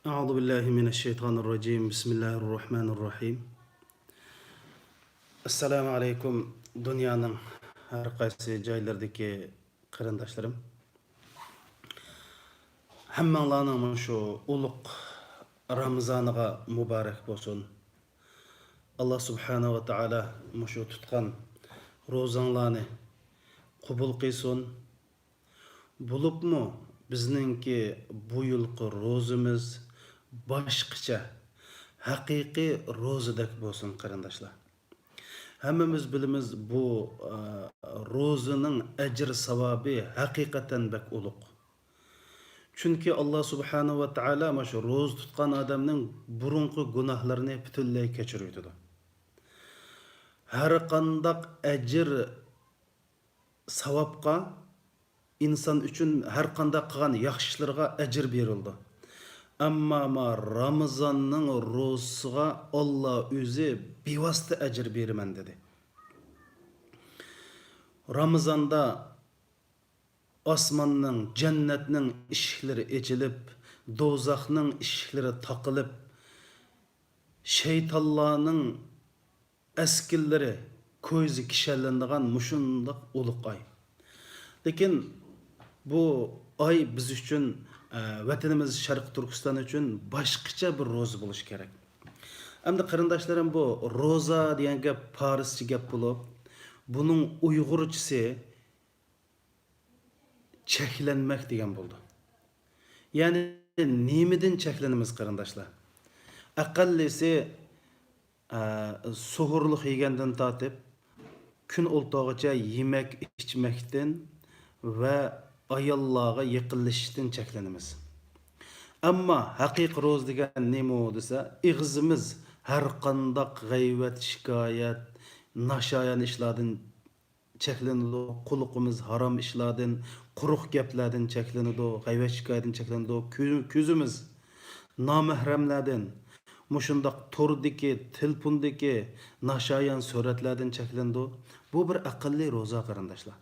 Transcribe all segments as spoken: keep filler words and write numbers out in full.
أعوذ بالله من الشيطان الرجيم. بسم الله الرحمن الرحيم. ئەسسالامۇ ئەلەيكۇم، دۇنيانىڭ ھەر قايسى جايلىرىدىكى قېرىنداشلىرىم. ھەممەڭلارنىڭ مۇشۇ ئۇلۇغ رامىزانىغا مۇبارەك بولسۇن. ئاللا سۇبھانەھۇ ۋە تائالا مۇشۇ تۇتقان روزاڭلارنى قوبۇل قىلسۇن. بولۇپمۇ بىزنىڭكى بۇ يىلقى روزىمىز باشقىچە، ھەقىقىي روزىدەك بولسۇن، قېرىنداشلار. ھەممىمىز بىلىمىز، بۇ، ئە، روزىنىڭ ئەجىر-ساۋابى ھەقىقەتەن بەك ئۇلۇغ. چۈنكى ئاللا سۇبھانەھۇ ۋە تائالا مانا شۇ روزا تۇتقان ئادەمنىڭ بۇرۇنقى گۇناھلىرىنى پۈتۈنلەي كەچۈرۈۋېتىدۇ. ھەر قانداق ئەجىر ساۋابقا، ئىنسان ئۈچۈن ھەر قانداق قىلغان ياخشى ئىشلىرىغا ئەجىر بېرىلىدۇ. ئەمما ما رامىزاننىڭ روزىسىغا ئاللا ئۆزى بىۋاسىتە ئەجىر بېرىمەن دېدى. رامىزاندا ئاسماننىڭ، جەننەتنىڭ ئىشىكلىرى ئېچىلىپ، دوزاخنىڭ ئىشىكلىرى تاقىلىپ، شەيتانلارنىڭ ئەسكىلىرى كويزا كىشەنلىنىدىغان مۇشۇنداق ئۇلۇغ ئاي. لېكىن بۇ ئاي بىز ئۈچۈن، ئە، ۋەتىنىمىز شەرقىي تۈركىستان ئۈچۈن باشقىچە بىر روزا بولۇشى كېرەك. ئەمدى قېرىنداشلىرىم، بۇ روزا دېگەن گەپ پارسچە گەپ بولۇپ، بۇنىڭ ئۇيغۇرچىسى چەكلەنمەك دېگەن بولىدۇ. يەنى نېمىدىن چەكلىنىمىز، قېرىنداشلار؟ ئەقەللىسى، ئە، سوھۇرلۇق يېگەندىن تارتىپ، كۈن ئولتۇرغىچە يېمەك-ئىچمەكتىن ۋە ئاياللارغا يېقىنلىشىشتىن چەكلىنىمىز. ئەمما ھەقىقىي روزا دېگەن نېمە دېسە، ئېغىزىمىز ھەر قانداق غەيۋەت، شىكايەت، ناشايان ئىشلاردىن چەكلىنىدۇ، قۇلىقىمىز ھارام ئىشلاردىن، قۇرۇق گەپلەردىن چەكلىنىدۇ، غەيۋەت-شىكايەتتىن چەكلىنىدۇ. كۆ-، كۆزىمىز نامەھرەملەردىن، مۇشۇنداق توردىكى، تېلېفوندىكى ناشايان سۈرەتلەردىن چەكلىنىدۇ. بۇ بىر ئەقەللىي روزا، قېرىنداشلار.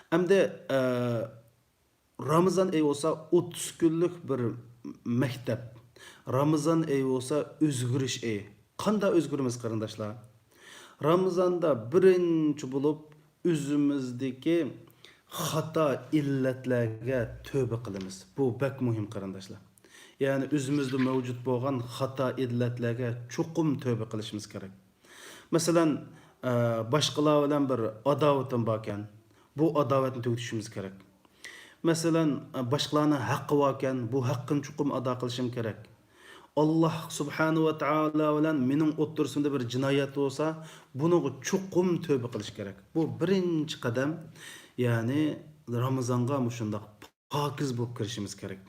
ئەمدى، ئە، رامىزان ئېيى بولسا ئوتتۇز كۈنلۈك بىر مەكتەپ. رامىزان ئېيى بولسا ئۆزگىرىش ئېيى. قانداق ئۆزگىرىمىز، قېرىنداشلار؟ رامىزاندا بىرىنچى بولۇپ ئۆزىمىزدىكى خاتا ئىللەتلەرگە تۆبە قىلىمىز. بۇ بەك مۇھىم، قېرىنداشلار. يەنى ئۆزىمىزدە مەۋجۇت بولغان خاتا ئىللەتلەرگە چوقۇم تۆبە قىلىشىمىز كېرەك. مەسىلەن، ئە، باشقىلار بىلەن بىر ئاداۋىتىم باركەن، بۇ ئاداۋەتنى تۈگىتىشىمىز كېرەك. مەسىلەن، ئە، باشقىلارنىڭ ھەققى باركەن، بۇ ھەققىنى چوقۇم ئادا قىلىشىم كېرەك. ئاللا سۇبھانەھۇ ۋە تائالا بىلەن مېنىڭ ئوتتۇرىسىمدا بىر جىنايەت بولسا، بۇنىڭغا چوقۇم تۆبە قىلىش كېرەك. بۇ بىرىنچى قەدەم، يەنى رامىزانغا مۇشۇنداق پاكىز بولۇپ كىرىشىمىز كېرەك.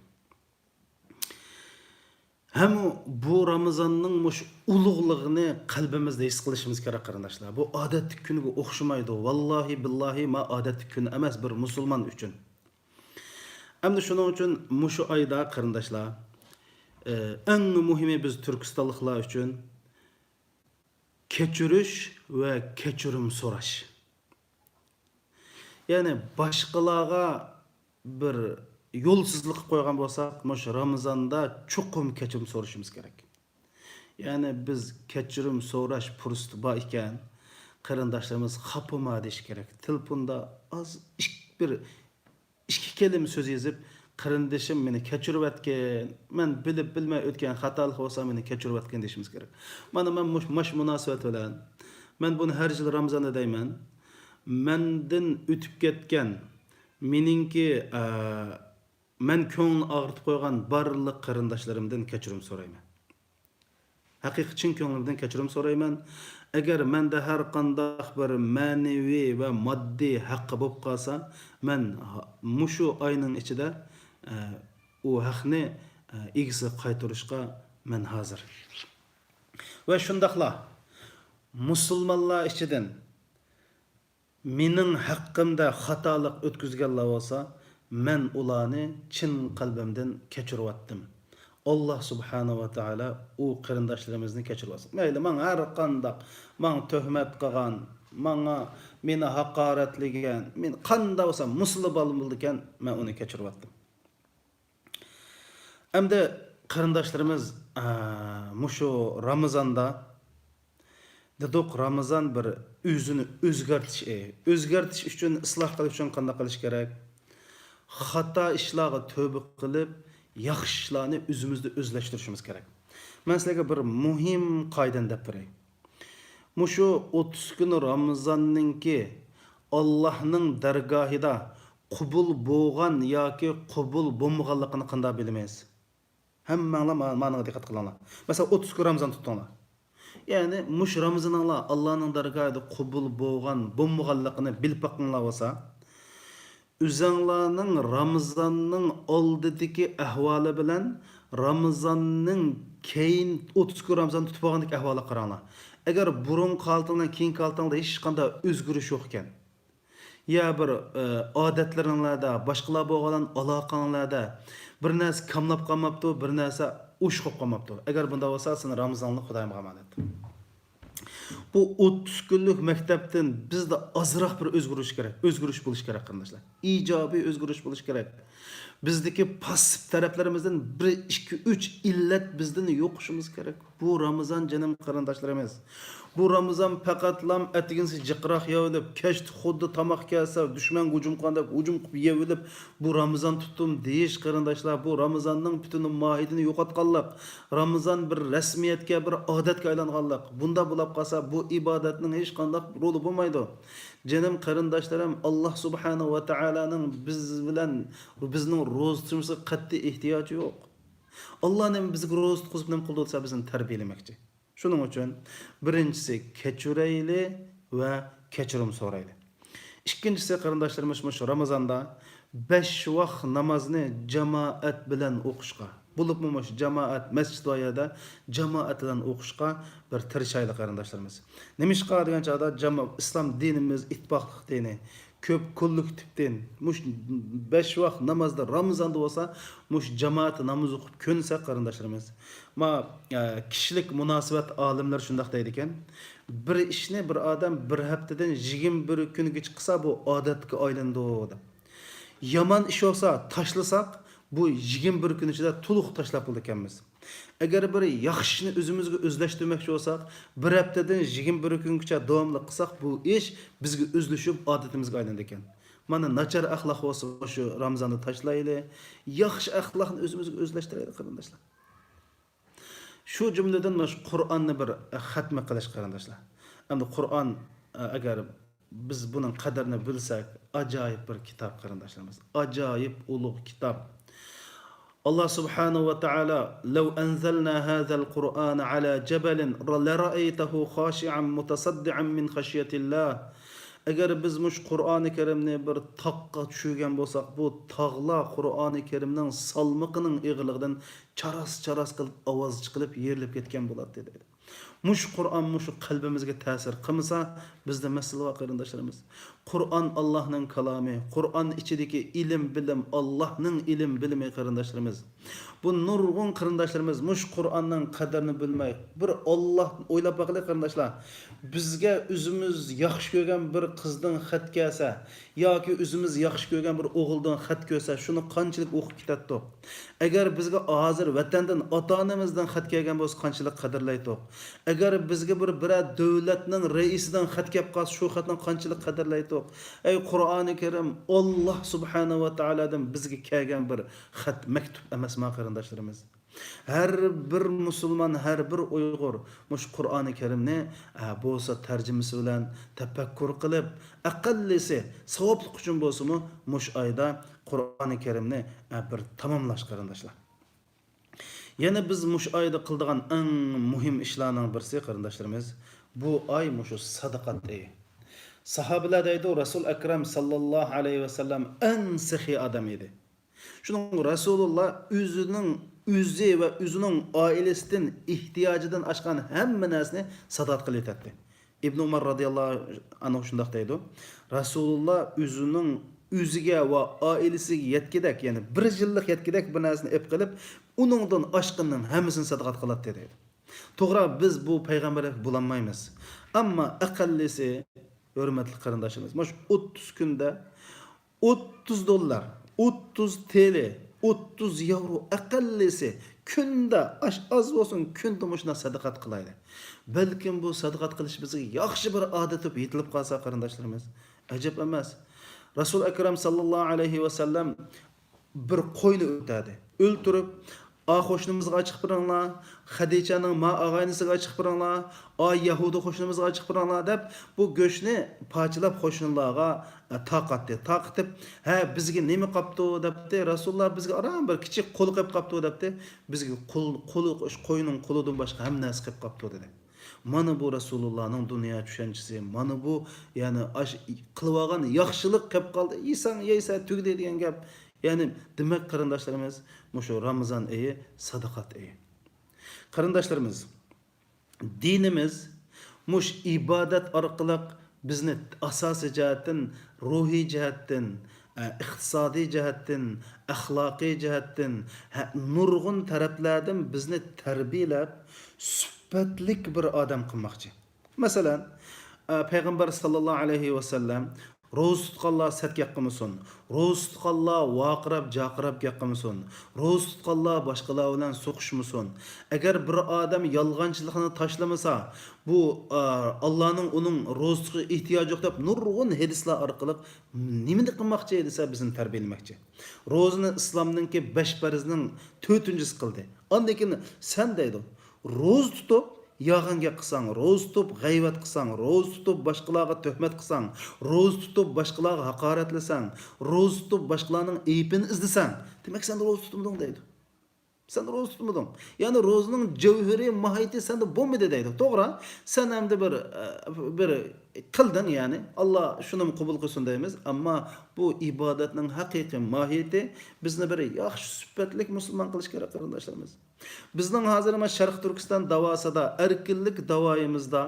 ھەم بۇ رامىزاننىڭ مۇشۇ ئۇلۇغلۇقىنى قەلبىمىزدە ھېس قىلىشىمىز كېرەك، قېرىنداشلار. بۇ ئادەتتىكى كۈنگە ئوخشىمايدۇ. ۋاللاھى، بىللاھى، ما ئادەتتىكى كۈن ئەمەس بىر مۇسۇلمان ئۈچۈن. ئەمدى شۇنىڭ ئۈچۈن مۇشۇ ئايدا، قېرىنداشلار، ئە، ئەڭ مۇھىمى بىز تۈركىستانلىقلار ئۈچۈن كەچۈرۈش ۋە كەچۈرۈم سوراش. يەنى باشقىلارغا بىر يولسىزلىق قىلىپ قويغان بولساق، مۇشۇ رامىزاندا چوقۇم كەچۈرۈم سورىشىمىز كېرەك. يەنى بىز كەچۈرۈم سوراش پۇرسىتى بار ئىكەن، قېرىنداشلىرىمىز خاپىما دېيىش كېرەك. تېلېفوندا ئاز ئىك-، بىر ئىككى كەلىمە سۆز يېزىپ، «قېرىندىشىم مېنى كەچۈرۈۋەتكىن، مەن بىلىپ بىلمەي ئۆتكەن خاتالىق بولسا مېنى كەچۈرۈۋەتكىن» دېيىشىمىز كېرەك. مانا مەن مۇش-، ماش مۇناسىۋەت بىلەن، مەن بۇنى ھەر يىل رامىزاندا دەيمەن، مەندىن ئۆتۈپ كەتكەن، مېنىڭكى، ئە، مەن كۆڭلىنى ئاغرىتىپ قويغان بارلىق قېرىنداشلىرىمدىن كەچۈرۈم سورايمەن. ھەقىقىي چىن كۆڭلۈمدىن كەچۈرۈم سورايمەن. ئەگەر مەندە ھەر قانداق بىر مەنىۋى ۋە ماددىي ھەققى بولۇپ قالسا، مەن ھا-، مۇشۇ ئاينىڭ ئىچىدە، ئە، ئۇ ھەقنى، ئە، ئىگىسىگە قايتۇرۇشقا مەن ھازىر. ۋە شۇنداقلا مۇسۇلمانلار ئىچىدىن مېنىڭ ھەققىمدە خاتالىق ئۆتكۈزگەنلەر بولسا، مەن ئۇلارنى چىن قەلبىمدىن كەچۈرۈۋەتتىم. ئاللا سۇبھانەھۇ ۋە تائالا ئۇ قېرىنداشلىرىمىزنى كەچۈرۈۋەتسۇن. مەيلى، ماڭا ھەر قانداق، ماڭا تۆھمەت قىلغان، ماڭا، مېنى ھاقارەتلىگەن، مېنى قانداق بولسا مۇسۇلمان بولىدىكەن، مەن ئۇنى كەچۈرۈۋەتتىم. ئەمدى قېرىنداشلىرىمىز، ئە، مۇشۇ رامىزاندا دېدۇق، رامىزان بىر ئۆزىنى ئۆزگەرتىش ئېيى. ئۆزگەرتىش ئۈچۈن، ئىسلاھ قىلىش ئۈچۈن قانداق قىلىش كېرەك؟ خاتا ئىشلارغا تۆبە قىلىپ، ياخشى ئىشلارنى ئۆزىمىزدە ئۆزلەشتۈرۈشىمىز كېرەك. مەن سىلەرگە بىر مۇھىم قائىدىنى دەپ بېرەي. مۇشۇ ئوتتۇز كۈن رامىزاننىڭكى ئاللاھنىڭ دەرگاھىدا قوبۇل بولغان ياكى قوبۇل بولمىغانلىقىنى قانداق بىلىمىز؟ ھەممەڭلار ما-، مانىڭغا دىققەت قىلىڭلار. مەسىلەن، ئوتتۇز كۈن رامىزان تۇتتۇڭلار. يەنى مۇشۇ رامىزىنىڭلار ئاللانىڭ دەرگاھىدا قوبۇل بولغان، بولمىغانلىقىنى بىلىپ باققىنىڭلار بولسا، ئۆزەڭلارنىڭ رامىزاننىڭ ئالدىدىكى ئەھۋالى بىلەن رامىزاننىڭ كېيىن ئوتتۇز كۈن رامىزان تۇتۇپ بولغاندىكى ئەھۋالىغا قاراڭلار. ئەگەر بۇرۇنقى ھالىتىڭ بىلەن كېيىنكى ھالىتىڭدا ھېچقانداق ئۆزگىرىش يوق ئىكەن، يا بىر، ئە، ئادەتلىرىڭلاردا، باشقىلار بولغان ئالاقەڭلاردا بىر نەرسە كاملاپ قالماپتۇ، بىر نەرسە ئوشۇق بولۇپ قالماپتۇ. ئەگەر بۇنداق بولسا، سېنىڭ رامىزانلىق خۇدايىمغا ئامانەت. بۇ ئوتتۇز كۈنلۈك مەكتەپتىن بىزدە ئازراق بىر ئۆزگىرىش كېرەك، ئۆزگىرىش بولۇشى كېرەك، قېرىنداشلار. ئىجابىي ئۆزگىرىش بولۇشى كېرەك. بىزدىكى پاسسىپ تەرەپلىرىمىزدىن بىر، ئىككى، ئۈچ ئىللەت بىزدىن يوقىشىمىز كېرەك. بۇ رامىزان، جېنىم قېرىنداشلىرىمىز. بۇ رامىزان پەقەتلام ئەتىگىنسى جىقراق يەۋېلىپ، كەچتە خۇددى تاماق كەلسە، دۈشمەنگە ھۇجۇم قىلغاندەك ھۇجۇم قىلىپ يەۋېلىپ، بۇ رامىزان تۇتتۇم دېيىش، قېرىنداشلار، بۇ رامىزاننىڭ پۈتۈن ماھىيىتىنى يوقاتقانلىق، رامىزان بىر رەسمىيەتكە، بىر ئادەتكە ئايلانغانلىق. بۇنداق بولاپ قالسا، بۇ ئىبادەتنىڭ ھېچقانداق رولى بولمايدۇ. جېنىم قېرىنداشلىرىم، ئاللا سۇبھانەھۇ ۋە تائالانىڭ بىز بىلەن، بىزنىڭ روزا تۇتۇشىمىزغا قەتئىي ئېھتىياجى يوق. ئاللا نېمە بىزگە روزا تۇتقۇزۇپ نېمە قىلدى دېسە، بىزنى تەربىيەلىمەكچى. شۇنىڭ ئۈچۈن بىرىنچىسى كەچۈرەيلى ۋە كەچۈرۈم سورايلى. ئىككىنچىسى، قېرىنداشلىرىمىز، مۇشۇ رامىزاندا بەش ۋاق نامازنى جامائەت بىلەن ئوقۇشقا، بولۇپمۇ مۇشۇ جامائەت مەسچىت ۋە يەردە جامائەت بىلەن ئوقۇشقا بىر تىرىشايلى، قېرىنداشلىرىمىز. نېمىشقا دېگەن چاغدا جاما-، ئىسلام دىنىمىز ئىتتىپاقلىق دىنى. كۆپ كوللېكتىپ دىن. مۇشۇ بەش ۋاق نامازدا رامىزاندا بولسا، مۇشۇ جامائەتتە ناماز ئوقۇپ كۆنسەك، قېرىنداشلىرىمىز. ما، ئە، كىشىلىك مۇناسىۋەت ئالىملىرى شۇنداق دەيدىكەن، بىر ئىشنى بىر ئادەم بىر ھەپتىدىن يىگىرمە بىر كۈنگىچە قىلسا، بۇ ئادەتكە ئايلىنىدۇ، دەپ. يامان ئىش بولسا تاشلىساق، بۇ يىگىرمە بىر كۈن ئىچىدە تولۇق تاشلاپ بولىدىكەنمىز. ئەگەر بىر ياخشى ئىشنى ئۆزىمىزگە ئۆزلەشتۈرمەكچى بولساق، بىر ھەپتىدىن يىگىرمە بىر كۈنگىچە داۋاملىق قىلساق، بۇ ئىش بىزگە ئۆزلىشىپ ئادىتىمىزگە ئايلىنىدىكەن. مانا، ناچار ئەخلاق بولسا، شۇ رامىزاندا تاشلايلى. ياخشى ئەخلاقنى ئۆزىمىزگە ئۆزلەشتۈرەيلى، قېرىنداشلار. شۇ جۈملىدىن مانا شۇ قۇرئاننى بىر خەتمە قىلىش، قېرىنداشلار. ئەمدى قۇرئان، ئەگەر بىز بۇنىڭ قەدرىنى بىلسەك، ئاجايىپ بىر كىتاب، قېرىنداشلىرىمىز. ئاجايىپ ئۇلۇغ كىتاب. ئاللا سۇبھانەھۇ ۋە تائالا، لو أنزلنا هذا القرآن على جبل لرأيته خاشعا متصدعا من خشية الله. ئەگەر بىز مۇشۇ قۇرئانى كەرىمنى بىر تاغقا چۈشۈرگەن بولساق، بۇ تاغلار قۇرئانى كەرىمنىڭ سالمىقىنىڭ ئېغىرلىقىدىن چاراس-چاراس قىلىپ ئاۋاز چىقىرىپ يېرىلىپ كەتكەن بولاتتى، دەيدۇ. مۇشۇ قۇرئان مۇشۇ قەلبىمىزگە تەسىر قىلمىسا، بىزدە مەسىلە بار، قېرىنداشلىرىمىز. قۇرئان ئاللاھنىڭ كالامى، قۇرئان ئىچىدىكى ئىلىم-بىلىم ئاللاھنىڭ ئىلىم-بىلىمى، قېرىنداشلىرىمىز. بۇ نۇرغۇن قېرىنداشلىرىمىز مۇشۇ قۇرئاننىڭ قەدرىنى بىلمەي، بىر ئاللاھ، ئويلاپ باقىلى، قېرىنداشلار. بىزگە ئۆزىمىز ياخشى كۆرگەن بىر قىزدىن خەت كەلسە، ياكى ئۆزىمىز ياخشى كۆرگەن بىر ئوغۇلدىن خەت كەلسە، شۇنى قانچىلىك ئوقۇپ كېتەتتۇق؟ ئەگەر بىزگە ھازىر ۋەتەندىن، ئاتا-ئانىمىزدىن خەت كەلگەن بولسا، قانچىلىك قەدىرلەيتتۇق؟ ئەگەر بىزگە بىر، بىرەر دۆلەتنىڭ رەئىسىدىن خەت كەپ قالسا، شۇ خەتنى قانچىلىك قەدىرلەيتتۇق؟ ئەي، قۇرئانى كەرىم، ئاللاھ سۇبھانەھۇ ۋە تائالادىن بىزگە كەلگەن بىر خەت، مەكتۇپ ئەمەسما، قېرىنداشلىرىمىز؟ ھەر بىر مۇسۇلمان، ھەر بىر ئۇيغۇر مۇشۇ قۇرئانى كەرىمنى، ئە، بولسا تەرجىمىسى بىلەن تەپەككۇر قىلىپ، ئەقەللىسى ساۋابلىق ئۈچۈن بولسىمۇ، مۇشۇ ئايدا قۇرئانى كەرىمنى، ئە، بىر تاماملاش، قېرىنداشلار. يەنە بىز مۇشۇ ئايدا قىلىدىغان ئەڭ مۇھىم ئىشلارنىڭ بىرسى، قېرىنداشلىرىمىز، بۇ ئاي مۇشۇ سادىقات ئېيى. ساھابىلەر دەيدۇ، رەسۇل ئەكرەم ساللاللاھۇ ئەلەيھى ۋەسەللەم ئەڭ سېخىي ئادەم ئىدى. شۇنىڭ رەسۇلۇللا ئۆزىنىڭ ئۆزى ۋە ئۆزىنىڭ ئائىلىسىدىن ئېھتىياجىدىن ئاشقان ھەممە نەرسىنى ساداقەت قىلىۋېتەتتى. ئىبنى ئۇمار رازىياللاھۇ ئەنھۇ شۇنداق دەيدۇ، رەسۇلۇللا ئۆزىنىڭ ئۆزىگە ۋە ئائىلىسىگە يەتكۈدەك، يەنى بىر يىللىق يەتكۈدەك بىر نەرسىنى ئېلىپ قېلىپ، ئۇنىڭدىن ئاشقىنىنىڭ ھەممىسىنى ساداقەت قىلاتتى دەيدۇ. توغرا، بىز بۇ پەيغەمبەرلىك بولالمايمىز. ئەمما ئەقەللىسى، ھۆرمەتلىك قېرىنداشلىرىمىز، مانا شۇ ئوتتۇز كۈندە ئوتتۇز دوللار، ئوتتۇز تېلى، ئوتتۇز ياۋرو، ئەقەللىسى كۈندە، ئاش ئاز بولسۇن، كۈندە مۇشۇنداق سەدىقات قىلايلى. بەلكىم بۇ سەدىقات قىلىش بىزگە ياخشى بىر ئادەت بولۇپ يېتىلىپ قالسا، قېرىنداشلىرىمىز، ئەجەب ئەمەس. رەسۇل ئەكرەم ساللاللاھۇ ئەلەيھى ۋەسەللەم بىر قوينى ئۆلتۈردى. ئۆلتۈرۈپ، «ئا قوشنىمىزغا چىقىپ بېرىڭلار، خەدىچەنىڭ ما ئاغىنىسىغا چىقىپ بېرىڭلار، ئا يەھۇدىي قوشنىمىزغا چىقىپ بېرىڭلار» دەپ، بۇ گۆشنى پارچىلاپ قوشنىلارغا، ئە، تارقاتتى. تارقىتىپ، «ھە، بىزگە نېمە قاپتۇ؟» دەپتى. «رەسۇلۇللا، بىزگە ئاران بىر كىچىك قول قېلىپ قاپتۇ» دەپتى. «بىزگە قول، قولى، قوينىڭ قولىدىن باشقا ھەممە نەرسە قېلىپ قاپتۇ» دېدى. مانا بۇ رەسۇلۇللانىڭ دۇنيا چۈشەنچىسى، مانا بۇ، يەنى ئاش-، قىلىۋالغان ياخشىلىق قېلىپ قالدى. يېسەڭ يەيسەن، تۈگىدى دېگەن گەپ. يەنى، دېمەك، قېرىنداشلىرىمىز، مۇشۇ رامىزان ئېيى سادىقات ئېيى. قېرىنداشلىرىمىز، دىنىمىز مۇشۇ ئىبادەت ئارقىلىق بىزنى ئاساسىي جەھەتتىن، روھىي جەھەتتىن، ئە، ئىقتىسادىي جەھەتتىن، ئەخلاقىي جەھەتتىن، ھە، نۇرغۇن تەرەپلەردىن بىزنى تەربىيەلەپ، سۈپەتلىك بىر ئادەم قىلماقچى. مەسىلەن، ئە، پەيغەمبەر ساللاللاھۇ ئەلەيھى ۋەسەللەم، «روزا تۇتقانلار سەت قىلمىسۇن، روزا تۇتقانلار ۋارقىراپ-جارقىراپ گەپ قىلمىسۇن، روزا تۇتقانلار باشقىلار بىلەن سوقۇشمىسۇن. ئەگەر بىر ئادەم يالغانچىلىقنى تاشلىمىسا، بۇ، ئا، ئاللانىڭ ئۇنىڭ روزا تۇتۇشىغا ئېھتىياجى يوق» دەپ نۇرغۇن ھەدىسلەر ئارقىلىق نېمىنى قىلماقچى دېسە، بىزنى تەربىيەلىمەكچى. روزىنى ئىسلامنىڭكى بەش پەرزنىڭ تۆتىنچىسى قىلدى. ئاندىن كېيىن سەن دەيدۇ، روزا تۇتۇپ يالغان گەپ قىلساڭ، روزا تۇتۇپ غەيۋەت قىلساڭ، روزا تۇتۇپ باشقىلارغا تۆھمەت قىلساڭ، روزا تۇتۇپ باشقىلارغا ھاقارەتلىسەڭ، روزا تۇتۇپ باشقىلارنىڭ ئېيىبىنى ئىزدىسەڭ، دېمەك، سەن روزا تۇتمىدىڭ دەيدۇ. سەن روزا تۇتمىدىڭ. يەنى روزىنىڭ جەۋھىرى، ماھىيىتى سەندە بولمىدى دەيدۇ. توغرا، سەن ئەمدى بىر، بىر قىلدىڭ، يەنى ئاللا شۇنىمۇ قوبۇل قىلسۇن دەيمىز. ئەمما بۇ ئىبادەتنىڭ ھەقىقىي ماھىيىتى بىزنى بىر ياخشى سۈپەتلىك مۇسۇلمان قىلىشى كېرەك، قېرىنداشلىرىمىز. بىزنىڭ ھازىر مانا شەرقىي تۈركىستان داۋاسىدا، ئەركىنلىك داۋايىمىزدا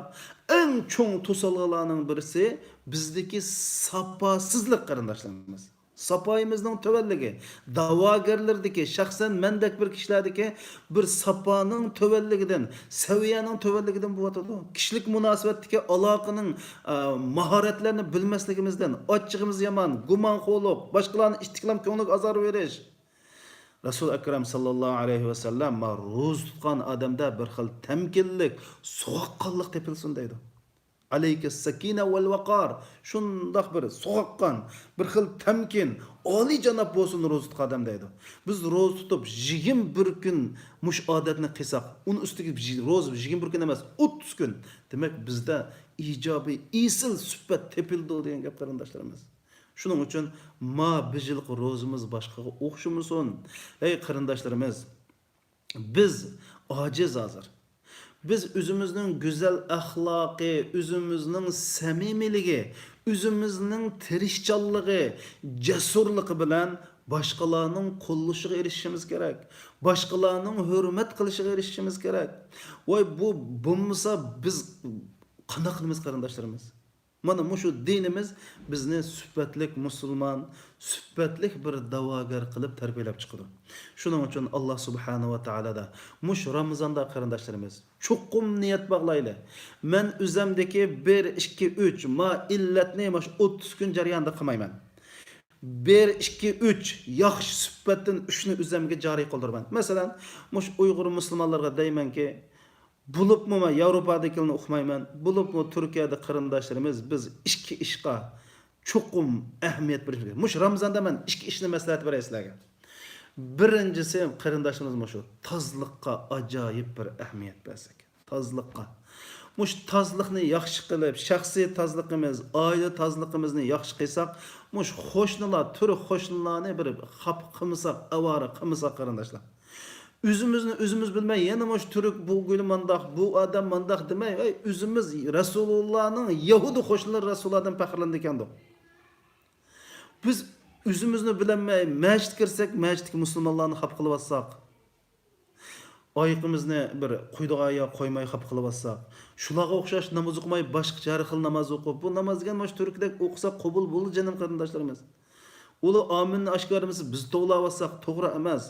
ئەڭ چوڭ توسالغۇلارنىڭ بىرسى بىزدىكى ساپاسىزلىق، قېرىنداشلىرىمىز. ساپايىمىزنىڭ تۆۋەنلىكى، داۋاگەرلەردىكى، شەخسەن مەندەك بىر كىشىلەردىكى بىر ساپانىڭ تۆۋەنلىكىدىن، سەۋىيەنىڭ تۆۋەنلىكىدىن بولۇۋاتىدۇ. كىشىلىك مۇناسىۋەتتىكى ئالاقىنىڭ، ئە، ماھارەتلەرنى بىلمەسلىكىمىزدىن، ئاچچىقىمىز يامان، گۇمانخورلۇق، باشقىلارنى ئىتتىكلام، كۆڭلىگە ئازار بېرىش. رەسۇل ئەكرەم ساللاللاھۇ ئەلەيھى ۋەسەللەم، ما روزا تۇتقان ئادەمدە بىر خىل تەمكىنلىك، سوغۇققانلىق تېپىلسۇن دەيدۇ. ئەلەيكە سەكىنە ۋەل ۋەقار. شۇنداق بىر سوغۇققان، بىر خىل تەمكىن، ئالىيجاناب بولسۇن روزا تۇتقان ئادەم دەيدۇ. بىز روزا تۇتۇپ يىگىرمە بىر كۈن مۇشۇ ئادەتنى قىلساق، ئۇنىڭ ئۈستىگە يىگ-، روزا يىگىرمە بىر كۈن ئەمەس، ئوتتۇز كۈن. دېمەك، بىزدە ئىجابىي، ئېسىل سۈپەت تېپىلىدۇ دېگەن گەپ، قېرىنداشلىرىمىز. شۇنىڭ ئۈچۈن ما بۇ يىلقى روزىمىز باشقىغا ئوخشىمىسۇن. ئەي قېرىنداشلىرىمىز، بىز ئاجىز ھازىر. بىز ئۆزىمىزنىڭ گۈزەل ئەخلاقى، ئۆزىمىزنىڭ سەمىمىيلىكى، ئۆزىمىزنىڭ تىرىشچانلىقى، جەسۇرلۇقى بىلەن باشقىلارنىڭ قوللىشىغا ئېرىشىشىمىز كېرەك. باشقىلارنىڭ ھۆرمەت قىلىشىغا ئېرىشىشىمىز كېرەك. ۋاي، بۇ بولمىسا بىز قانداق قىلىمىز، قېرىنداشلىرىمىز؟ مانا مۇشۇ دىنىمىز بىزنى سۈپەتلىك مۇسۇلمان، سۈپەتلىك بىر داۋاگەر قىلىپ تەربىيەلەپ چىقىدۇ. شۇنىڭ ئۈچۈن ئاللا سۇبھانە ۋە تائالادا مۇشۇ رامىزاندا، قېرىنداشلىرىمىز، چوقۇم نىيەت باغلايلى. مەن ئۆزەمدىكى بىر، ئىككى، ئۈچ ما ئىللەتنى مۇشۇ ئوتتۇز كۈن جەريانىدا قىلمايمەن. بىر، ئىككى، ئۈچ ياخشى سۈپەتتىن ئۈچنى ئۆزەمگە جارى قىلدۇرىمەن. مەسىلەن، مۇشۇ ئۇيغۇر مۇسۇلمانلارغا دەيمەنكى، بولۇپمۇ مەن ياۋروپادىكىلەرنى ئۇقمايمەن، بولۇپمۇ تۈركىيەدە قېرىنداشلىرىمىز، بىز ئىككى ئىشقا چوقۇم ئەھمىيەت بېرىش كېرەك. مۇشۇ رامىزاندا مەن ئىككى ئىشنى مەسلىھەت بېرەي سىلەرگە. بىرىنچىسى، قېرىنداشلىرىمىز، مۇشۇ تازىلىققا ئاجايىپ بىر ئەھمىيەت بەرسەك. تازىلىققا. مۇشۇ تازىلىقنى ياخشى قىلىپ، شەخسىي تازىلىقىمىز، ئائىلە تازىلىقىمىزنى ياخشى قىلساق، مۇشۇ قوشنىلار، تۈرك قوشنىلارنى بىر خاپا قىلمىساق، ئاۋارە قىلمىساق، قېرىنداشلار. ئۆزىمىزنى ئۆزىمىز بىلمەي، يەنە مۇشۇ تۈرك بۇ گۈلى مانداق، بۇ ئادەم مانداق دېمەي، ۋەي، ئۆزىمىز رەسۇلۇللانىڭ يەھۇدىي قوشنىلىرى رەسۇلۇللادىن پەخىرلىنىدىكەندۇق. بىز ئۆزىمىزنى بىلەلمەي، مەسچىتكە كىرسەك، مەسچىتتىكى مۇسۇلمانلارنى خاپا قىلىۋاتساق، ئايىقىمىزنى بىر قويىدىغان يەرگە قويماي خاپا قىلىۋاتساق، شۇلارغا ئوخشاش ناماز ئوقۇماي، باشقىچە ھەر خىل ناماز ئوقۇپ، بۇ ناماز دېگەن مانا شۇ تۈركىدەك ئوقۇساق قوبۇل بولىدۇ، جېنىم قېرىنداشلىرىمىز. ئۇلار ئامىننى ئاشكارىلىمىسا، بىز توۋلاۋاتساق توغرا ئەمەس.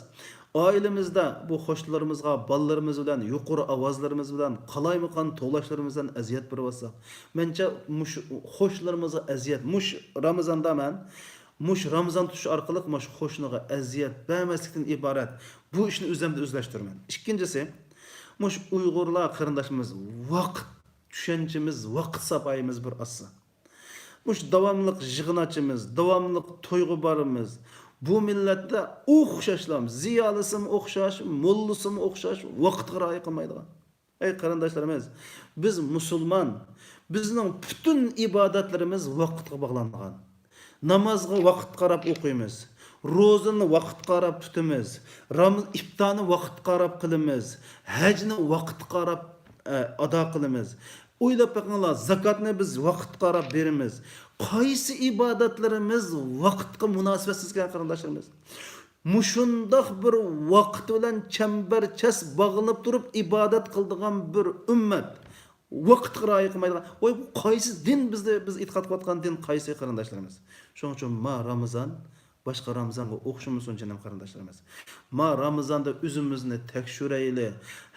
ئائىلىمىزدە بۇ قوشنىلىرىمىزغا، بالىلىرىمىز بىلەن، يۇقىرى ئاۋازلىرىمىز بىلەن، قالايمىقان توۋلاشلىرىمىز بىلەن ئەزىيەت بېرىۋاتساق، مەنچە مۇشۇ قوشنىلىرىمىزغا ئەزىيەت، مۇشۇ رامىزاندا مەن مۇشۇ رامىزان تۇتۇش ئارقىلىق مۇشۇ قوشنىغا ئەزىيەت بەرمەسلىكتىن ئىبارەت. بۇ ئىشنى ئۆزۈمدە ئۆزلەشتۈرىمەن. ئىككىنچىسى، مۇشۇ ئۇيغۇرلار قېرىنداشلىرىمىز ۋاقىت چۈشەنچىمىز، ۋاقىت ساپايىمىز بىر ئاشسا. مۇشۇ داۋاملىق يىغىن ئاچىمىز، داۋاملىق تويغا بارىمىز. بۇ مىللەتتە ئوخشاشلا، زىيالىسىمۇ ئوخشاش، موللىسىمۇ ئوخشاش، ۋاقىتقا رىئايە قىلمايدىغان. ئەي قېرىنداشلىرىمىز، بىز مۇسۇلمان، بىزنىڭ پۈتۈن ئىبادەتلىرىمىز ۋاقىتقا باغلانغان. نامازغا ۋاقىتقا قاراپ ئوقۇيمىز، روزىنى ۋاقىتقا قاراپ تۇتىمىز، رام-، ئىپتارنى ۋاقىتقا قاراپ قىلىمىز، ھەجنى ۋاقىتقا قاراپ، ئە، ئادا قىلىمىز. ئويلاپ بېقىڭلار، زاكاتنى بىز ۋاقىتقا قاراپ بېرىمىز. قايسى ئىبادەتلىرىمىز ۋاقىتقا مۇناسىۋەتسىز ئىكەن، قېرىنداشلىرىمىز؟ مۇشۇنداق بىر ۋاقىت بىلەن چەمبەرچاس باغلىنىپ تۇرۇپ ئىبادەت قىلىدىغان بىر ئۈممەت، ۋاقىتقا رىئايە قىلمايدىغان، ۋاي، بۇ قايسى دىن، بىزدە، بىز ئېتىقاد قىلىۋاتقان دىن قايسى، قېرىنداشلىرىمىز؟ شۇنىڭ ئۈچۈن ما رامىزان باشقا رامىزانغا ئوخشىمىسۇن، جېنىم قېرىنداشلىرىمىز. ما رامىزاندا ئۆزىمىزنى تەكشۈرەيلى.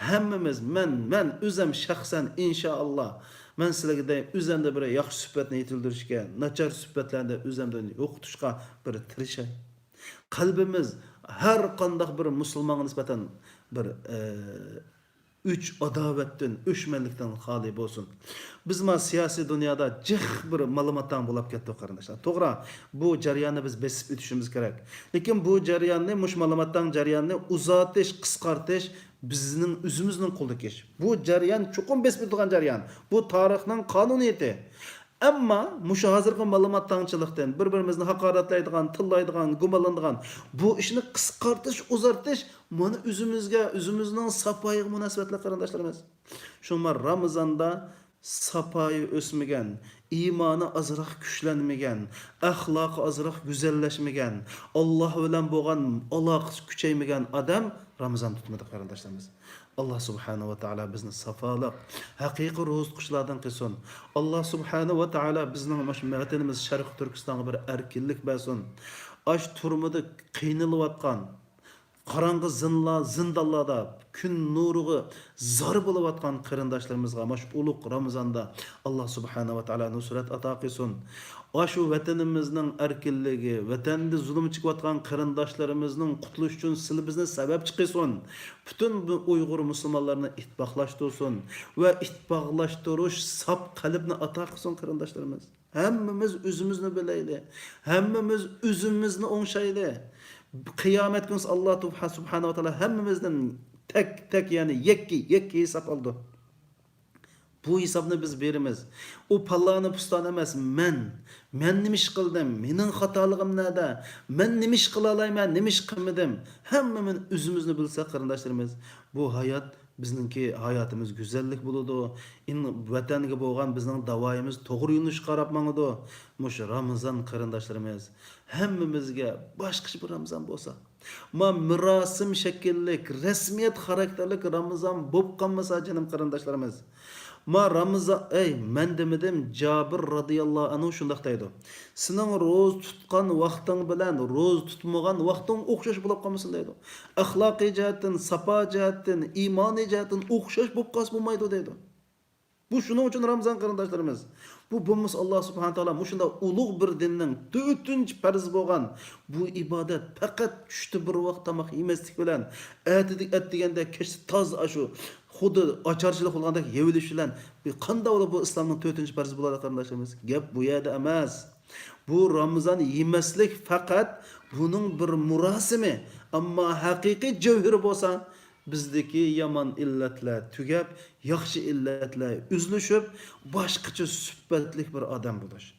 ھەممىمىز، مەن، مەن ئۆزۈم شەخسەن، ئىنشائاللا، مەن سىلەرگە دەي، ئۆزەمدە بىر ياخشى سۈپەتنى يېتىلدۈرۈشكە، ناچار سۈپەتلەرنى ئۆزەمدىن يوقىتىشقا بىر تىرىشاي. قەلبىمىز ھەر قانداق بىر مۇسۇلمانغا نىسبەتەن بىر، ئە، ئۆچ ئاداۋەتتىن، ئۆچمەنلىكتىن خالىي بولسۇن. بىز ما سىياسىي دۇنيادا جىق بىر مالىماتاڭ بولاپ كەتتۇق، قېرىنداشلار. توغرا، بۇ جەرياننى بىز بېسىپ ئۆتۈشىمىز كېرەك. لېكىن بۇ جەرياننى، مۇشۇ مالىماتاڭ جەريانىنى ئۇزارتىش، قىسقارتىش بىزنىڭ ئۆزىمىزنىڭ قولىدىكى ئىش. بۇ جەريان چوقۇم بېسىپ ئۆتىدىغان جەريان. بۇ تارىخنىڭ قانۇنىيىتى. ئەمما مۇشۇ ھازىرقى مالىماتاڭچىلىقتىن، بىر-بىرىمىزنى ھاقارەتلەيدىغان، تىللايدىغان، گۇمانلىنىدىغان بۇ ئىشنى قىسقارتىش، ئۇزارتىش، مانا ئۆزىمىزگە، ئۆزىمىزنىڭ ساپايىغا مۇناسىۋەتلىك، قېرىنداشلىرىمىز. شۇڭا رامىزاندا ساپايى ئۆسمىگەن، ئىمانى ئازراق كۈچلەنمىگەن، ئەخلاقى ئازراق گۈزەللەشمىگەن، ئاللا بىلەن بولغان ئالاقىسى كۈچەيمىگەن ئادەم رامىزان تۇتمىدى، قېرىنداشلىرىمىز. ئاللا سۇبھانەھۇ ۋە تائالا بىزنى ساپالىق، ھەقىقىي روزا تۇتقۇچىلاردىن قىلسۇن. ئاللا سۇبھانەھۇ ۋە تائالا بىزنىڭ مۇشۇ ۋەتىنىمىز شەرقىي تۈركىستانغا بىر ئەركىنلىك بەرسۇن. ئاشۇ تۈرمىدە قىينىلىۋاتقان، قاراڭغۇ زىنلا-، زىندانلاردا كۈن نۇرىغا زار بولۇۋاتقان قېرىنداشلىرىمىزغا مانا شۇ ئۇلۇغ رامىزاندا ئاللا سۇبھانەھۇ ۋە تائالا نۇسرەت ئاتا قىلسۇن. ئاشۇ ۋەتىنىمىزنىڭ ئەركىنلىكى، ۋەتەندە زۇلۇم چېكىۋاتقان قېرىنداشلىرىمىزنىڭ قۇتۇلۇشى ئۈچۈن سىلى بىزنى سەۋەبچى قىلسۇن. پۈتۈن بۇ ئۇيغۇر مۇسۇلمانلارنى ئىتتىپاقلاشتۇرسۇن ۋە ئىتتىپاقلاشتۇرۇش ساپ قەلبنى ئاتا قىلسۇن، قېرىنداشلىرىمىز. ھەممىمىز ئۆزىمىزنى بىلەيلى. ھەممىمىز ئۆزىمىزنى ئوڭشايلى. قىيامەت كۈنى ئاللا تۇبھا-، سۇبھانەھۇ ۋە تائالا ھەممىمىزدىن تەك، تەك، يەنى يەككە، يەككە ھېساب ئالىدۇ. بۇ ھېسابنى بىز بېرىمىز. ئۇ پالانى پۇستان ئەمەس، مەن. مەن نېمە ئىش قىلدىم؟ مېنىڭ خاتالىقىم نەدە؟ مەن نېمە ئىش قىلالايمەن؟ نېمە ئىش قىلمىدىم؟ ھەممىمىز ئۆزىمىزنى بىلسەك، قېرىنداشلىرىمىز، بۇ ھايات بىزنىڭكى ھاياتىمىز گۈزەللىك بولىدۇ. ئىن-، ۋەتەنگە بولغان بىزنىڭ داۋايىمىز توغرا يۆنىلىشكە قاراپ ماڭىدۇ. مۇشۇ رامىزان قېرىنداشلىرىمىز، ھەممىمىزگە باشقىچە بىر رامىزان بولسا. ما مۇراسىم شەكىللىك، رەسمىيەت خاراكتېرلىك رامىزان بولۇپ قالمىسا، جېنىم قېرىنداشلىرىمىز. ما رامىزان، ئەي، مەن دېمىدىم، جابىر رازىياللاھۇ ئەنھۇ شۇنداق دەيدۇ. سېنىڭ روزا تۇتقان ۋاقتىڭ بىلەن روزا تۇتمىغان ۋاقتىڭ ئوخشاش بولۇپ قالمىسۇن دەيدۇ. ئەخلاقىي جەھەتتىن، ساپا جەھەتتىن، ئىمانىي جەھەتتىن ئوخشاش بولۇپ قالسا بولمايدۇ دەيدۇ. بۇ شۇنىڭ ئۈچۈن رامىزان قېرىنداشلىرىمىز. بۇ بولمىسا ئاللا سۇبھانە تائالا مۇشۇنداق ئۇلۇغ بىر دىننىڭ تۆتىنچى پەرزى بولغان بۇ ئىبادەت پەقەت چۈشتە بىر ۋاق تاماق يېمەسلىك بىلەن، ئەتىدە-، ئەتىگەندە كەچتە تازا ئاشۇ خۇددى ئاچارچىلىق قىلغاندەك يەۋېلىش بىلەن بىر قانداق بولۇپ بۇ ئىسلامنىڭ تۆتىنچى پەرزى بولىدۇ قېرىنداشلىرىمىز؟ گەپ بۇ يەردە ئەمەس. بۇ رامىزان يېمەسلىك پەقەت بۇنىڭ بىر مۇراسىمى، ئەمما ھەقىقىي جەۋھىرى بولسا، بىزدىكى يامان ئىللەتلەر تۈگەپ، ياخشى ئىللەتلەر ئۈزۈلۈشۈپ، باشقىچە سۈپەتلىك بىر ئادەم بولۇش.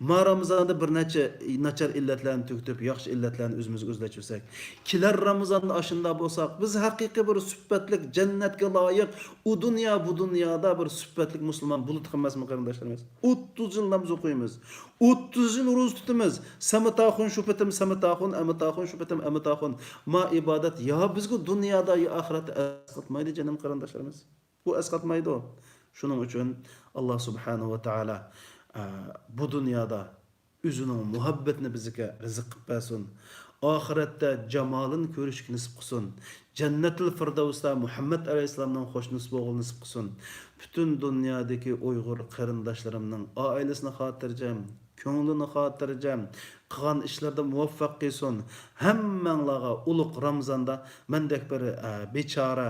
ما رامىزاندا بىر نەچچە ناچار ئىللەتلەرنى تۈگىتىپ، ياخشى ئىللەتلەرنى ئۆزىمىزگە ئۆزلەشتۈرسەك، كېلەر رامىزاندا ئاشۇنداق بولساق، بىز ھەقىقىي بىر سۈپەتلىك، جەننەتكە لايىق، ئۇ دۇنيا، بۇ دۇنيادا بىر سۈپەتلىك مۇسۇلمان بولىدىغان ئەمەسمۇ، قېرىنداشلىرىمىز؟ ئوتتۇز يىل ناماز ئوقۇيمىز، ئوتتۇز يىل روزا تۇتىمىز، سەمەتاخۇن شۇ پېتىم سەمەتاخۇن، ئەمەتاخۇن شۇ پېتىم ئەمەتاخۇن. ما ئىبادەت يا بىزگە دۇنيادا، يا ئاخىرەتتە ئەسقاتمايدۇ، جېنىم قېرىنداشلىرىمىز. بۇ ئەسقاتمايدۇ. شۇنىڭ ئۈچۈن ئاللا سۇبھانەھۇ ۋە تائالا، ئە، بۇ دۇنيادا ئۆزىنىڭ مۇھەببىتىنى بىزگە رىزىق قىلىپ بەرسۇن. ئاخىرەتتە جامالىنى كۆرۈشكە نېسىپ قىلسۇن. جەننەتۇل فىردەۋستا مۇھەممەد ئەلەيھىسسالامنىڭ قوشنىسى بولغىلى نېسىپ قىلسۇن. پۈتۈن دۇنيادىكى ئۇيغۇر قېرىنداشلىرىمنىڭ ئائىلىسىنى خاتىرجەم، كۆڭلىنى خاتىرجەم، قىلغان ئىشلىرىدا مۇۋەپپەق قىلسۇن. ھەممەڭلارغا ئۇلۇغ رامىزاندا مەندەك بىر، ئە، بىچارە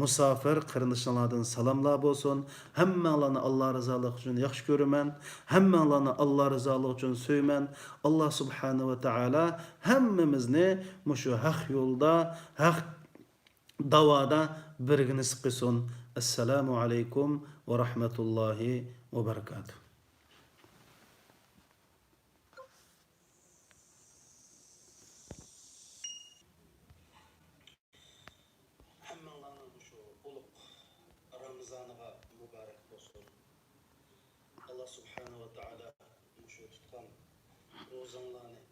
مۇساپىر قېرىندىشىڭلاردىن سالاملار بولسۇن. ھەممەڭلارنى ئاللا رىزالىقى ئۈچۈن ياخشى كۆرىمەن. ھەممەڭلارنى ئاللا رىزالىقى ئۈچۈن سۆيىمەن. ئاللا سۇبھانەھۇ ۋە تائالا ھەممىمىزنى مۇشۇ ھەق يولدا، ھەق داۋادا بىرگە نېسىپ قىلسۇن. ئەسسالامۇ ئەلەيكۇم ۋە رەھمەتۇللاھى ۋە بەرىكاتۇھ. ھەممىڭلارنىڭ مۇشۇ ئۇلۇغ رامىزانىغا مۇبارەك بولسۇن. ئاللا سۇبھانەھۇ ۋە تائالا مۇشۇ تۇتقان روزاڭلارنى